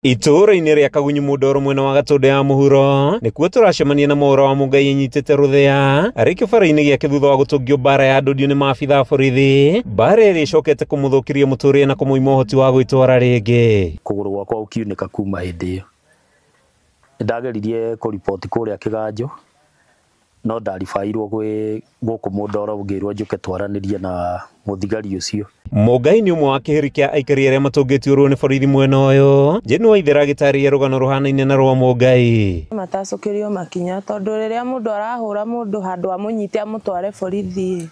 Itũũra-inĩ rĩa Kagunyu Mũndoro mwena wa Gatũndũ ya mũhuro nĩkuo tũracemania na Mwaũra wa Mũngai ĩnyitĩte rũthĩa arĩ kĩbara-inĩ gĩake thutha wa gũtũngio mbara ya ndũndio nĩ maabitha a borithi, mbara ĩrĩa ĩcokete kũmũthũkĩria mũtũrĩre na kũmũima ũhoti wa gwĩtwara rĩngĩ. Kũgũrũ gwakwa gũkiunĩka kuma hĩndĩ ĩyo. Nĩndageririe kũriboti kũrĩa Kĩganjo no ndaribairwo gwĩ gũkũ Mũndoro ngĩrwo njũke twaranĩrie na mũthigari ũcio. Mũngai nĩ ũmwe wa kĩhĩri kĩa aikari arĩa matũngĩtio ruo nĩ borithi mwena ũyũ. Jane Waithera agĩtarĩria rũgano rũhanaine na rwa Mũngai. Matacũkĩrio makinya tondũ rĩrĩa mũndũ arahũra mũndũ handũ amũnyite amũtware borithi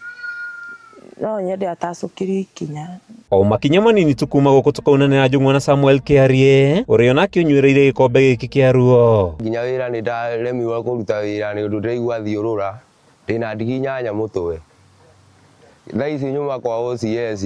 no nyende atacũkĩrio ikinya. O makinya manini tu kuma gũkũ tũkaunanĩra Njũng'wa na Samuel Kĩarie ũrĩa onake ũnyuĩrĩire gĩkombe gĩkĩ kĩa ruo. Nginya wĩra nĩ ndaremirwo kũruta wĩra nĩ ũndũ ndĩraigua thiũrũra ndĩna ndigi 8 mũtwe. Thaa ici nyuma kwa OCS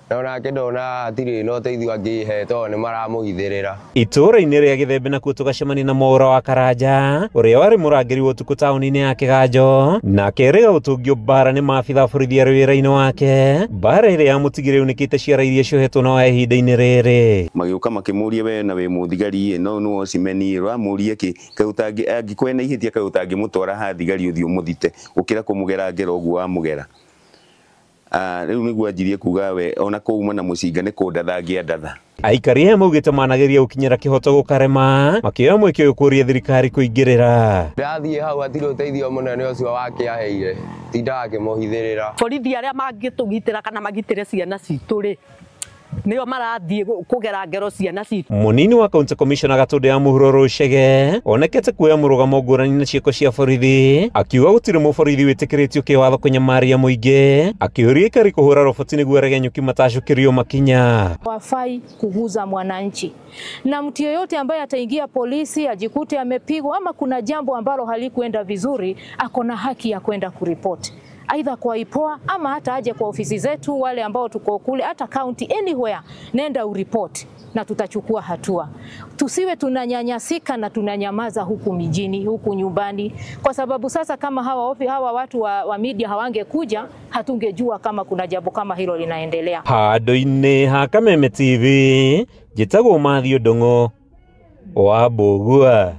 na onake ndona hatirĩ na ũteithio angĩhe tondũ nĩ maramũhithĩrĩra. Itũũra-inĩ rĩa Gĩthembe nakuo tũgacemania na Mwaũra wa Karanja ũrĩa warĩ mũrangĩri wa ũtukũ taũni-inĩ ya Kĩganjo na akerĩga gũtũngio mbara nĩ maabitha a borithi arĩ wĩra-inĩ wake, mbara ĩrĩa yamũtigire yunĩkĩte ciara iria ciohetwo na wa ihinda-inĩ rĩrĩ. Magĩũka makĩmũria we na wĩ mũthigari no nĩ ocimeni ũramũria kĩ kaĩ ũtangĩ angĩkorwo ena ihĩtia kaĩ ũtangĩmũtwara ha thigari ũthiĩ ũmũthite gũkĩra kũmũgera ngero ũguo wamũgera. Rĩu nĩguo anjirie kuga we ona kũuma na mũcinga nĩ kũndatha angĩandatha. Aikari aya maugĩte manageria gũkinyĩra kĩhoto gũkarema makĩoya mweke ũyũ kũũria thirikari kũingĩrĩra. Ndathiĩ hau hatirĩ ũteithio mũnene ũcio wake aheire tindaga akĩmũhithĩrĩra. Borithi arĩa mangĩtũgitĩra kana magitĩre ciana citũ rĩ nĩo marathiĩ kũgera ngero ciana citũ. Mũnini wa County Commissioner Gatũndũ ya mũhuro Rũcege onekete kuoya mũrũgamo ngũrani na ciĩko cia borithi akiuga gũtirĩ mũborithi wĩtĩkĩrĩtio kĩwatho kũnyamaria mũingĩ, akĩũria aikari kũhũra roboti nĩguo aregenyũki matacũkĩrio makinya. Hawafai kuguza mwananchi, na mtu yeyote ambaye ataingia polisi ajikute amepigwa ama kuna jambo ambalo halikuenda vizuri, ako na haki ya kwenda kuripoti aidha kwa IPOA ama hata aje kwa ofisi zetu wale ambao tuko kule, hata county, anywhere, nenda uripoti na tutachukua hatua. Tusiwe tunanyanyasika na tunanyamaza huku mijini, huku nyumbani, kwa sababu sasa kama hawa watu wa media hawangekuja, hatungejua kama kuna jambo kama hilo linaendelea. Handũ-inĩ ha Kameme TV, njĩtagwo Matthew Ndung'u wa Mbũgua.